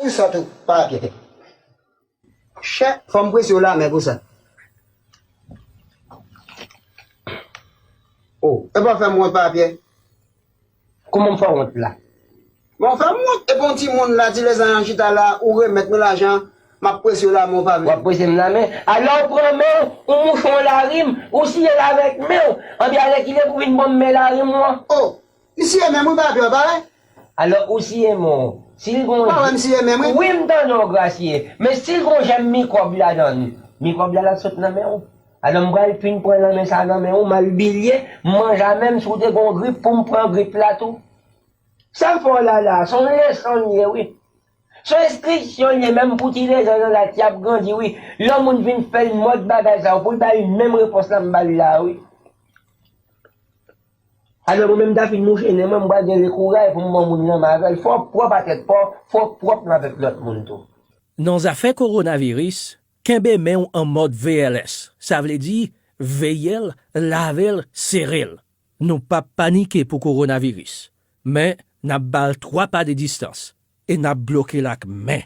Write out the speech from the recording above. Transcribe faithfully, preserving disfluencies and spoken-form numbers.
Pou sa tou, papye. Chè, fò m prese w la men pou sa. O, e pa fè m wont, papye. Kouman m fè w wont la? Bon, fè m wont, e bon timoun la, ti lèzanj an chita la, ou remèt mwen lajan, m ap prese w la men w pa vle. W ap prese m la men? Alò w pran men w, ou mouche yon lari m, ou siye l avèk men w, anpi alèkile pou vin ban m men lari m wan. O, m siye men m wi, papye, w pa wè? Alò ou siye men w. Si l gon... Pa wè m siye men m wi. Wi, m tande w, Grasye. Men si l gon jèm mikwòb ladan l, mikwòb la l ap sot nan men w. Alò m pral fin pran nan men sa nan men w, m al bilye, m manje a menm, si w te gon grip pou m pran grip la tou. Sa m fè w la la, se yon leson l ye wi. Se yon enstriksyon l ye menm pou ti lèzanj an la ki ap grandi wi. Lè yon moun vin fè l mòd bagay sa yo, pou l ba li menm repons la m ba l la wi. Alò mwen menm m ta fin mouche nen mwen, m pral gen lekouray pou m ban moun nan men avè l. Fò w pwòp a tèt pa w, fò w pwòp nan avèk lòt moun tou. Nan zafè kowonaviris, kenbe men w an mòd V L S, sa vle di veye l, lave l, sere l. Nou p ap panike pou kowonaviris, men n ap ba l twa pa de distans e n ap bloke l ak men.